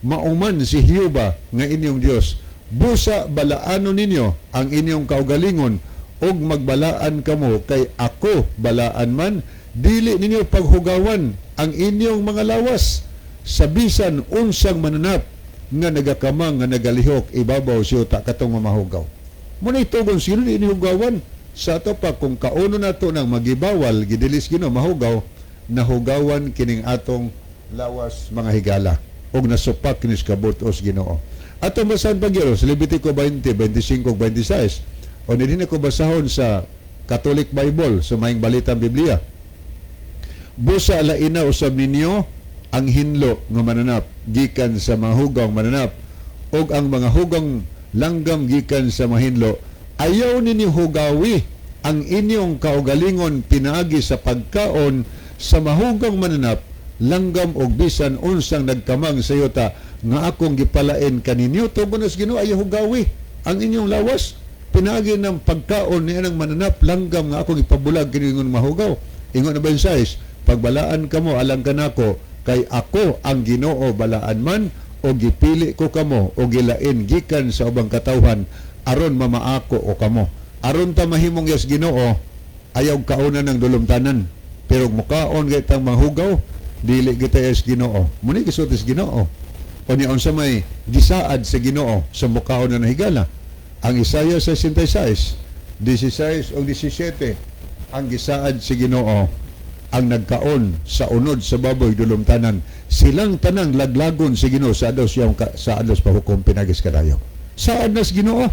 mauman si Jehova nga inyong Dios, busa balaanon ninyo ang inyong kaugalingon ug magbalaan kamo kay ako balaan man. Dili ninyo paghugawan ang inyong mga lawas sa bisan unsang mananap nga nagakamang nga nagalihok ibabaw sa yuta, katong mahugaw. Muna itugon sino ni hugawan sa ato pa kung kauno nato nang magibawal gidilis Ginoo mahugaw, nahugawan kining atong lawas, mga higala, og nasupak kinis kabut-os Ginoo. Atong basahan pa gyud sa Levitico 20, 25 ug 26. O dinhi ko basahon sa Catholic Bible, sa Maayong Balitang Biblia. Busa laina usab ninyo ang hinlo nga mananap gikan sa mga mananap ug ang mga hugang langgam gikan sa mahinlo. Ayaw ninyo hugawi ang inyong kaugalingon pinaagi sa pagkaon sa mahugang mananap, langgam og bisan unsang nagkamang sa yuta nga akong gipalain kaninyo. Tugon sa Ginoo, ayaw hugawi ang inyong lawas pinaagi ng pagkaon ni anang mananap, langgam nga akong ipabulag kiningon mahugaw. Ingon na 26, pagbalaan kamo alang kanako, kay ako ang Ginoo, balaan man o gipili ko kamo o gilain gikan sa ubang katawhan aron mamaako o kamo. Aron ta mahimong yes Ginoo, ayaw kauna ng dulumtanan, pero mukaon kay tang mahugaw, dili kita yes Ginoo. Muni gisulti sa Ginoo. O niya unsa may gisaad sa Ginoo sa mukaon na nahigala? Ang Isaiah 66, 16 o 17, ang gisaad sa Ginoo, ang nagkaon sa unod sa baboy dulumtanan, silang tanang laglagon sa Ginoo sa adlaw siyang sa adlaw sa pahukom pinagis kadayo. Saad na sa Ginoo.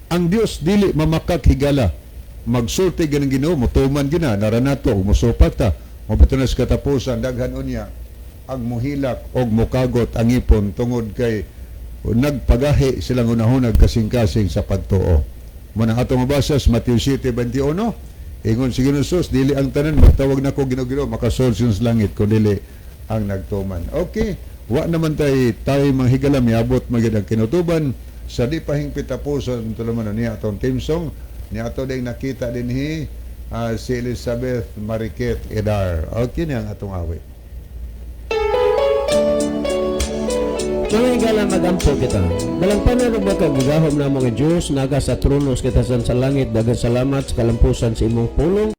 Ang Dios dili mamakak, higala. Magsulti ganing Ginoo, motuman gina naranato ug mosupak ta. Mabito na sa katapusan, daghan unya ang muhilak og mukagot ang ipon tungod kay nagpagahi silang unahunag kasing-kasing sa pagtuo. Muna atong mabasa sa Matthew 7:21. Ingon si Ginoo Jesus, dili ang tanan magtawag nako "Ginoo, Ginoo" makasulod sa langit, kundi ang nagtuman. Okay, wa naman tay tayo, mga higala, miabot magyud ang kinutuban sa di pa hingpit tapuson tulumanon niya atong theme song ni ato ding nakita dinhi si Elizabeth Mariquet Edar. Okay niya ang atong awit. Mga higala, magampo kita. Dalangpanan ug makagagahom namo nga Dios, naga sa trono sa katasan sa langit, daghang salamat sa kalampusan sa imong pulong.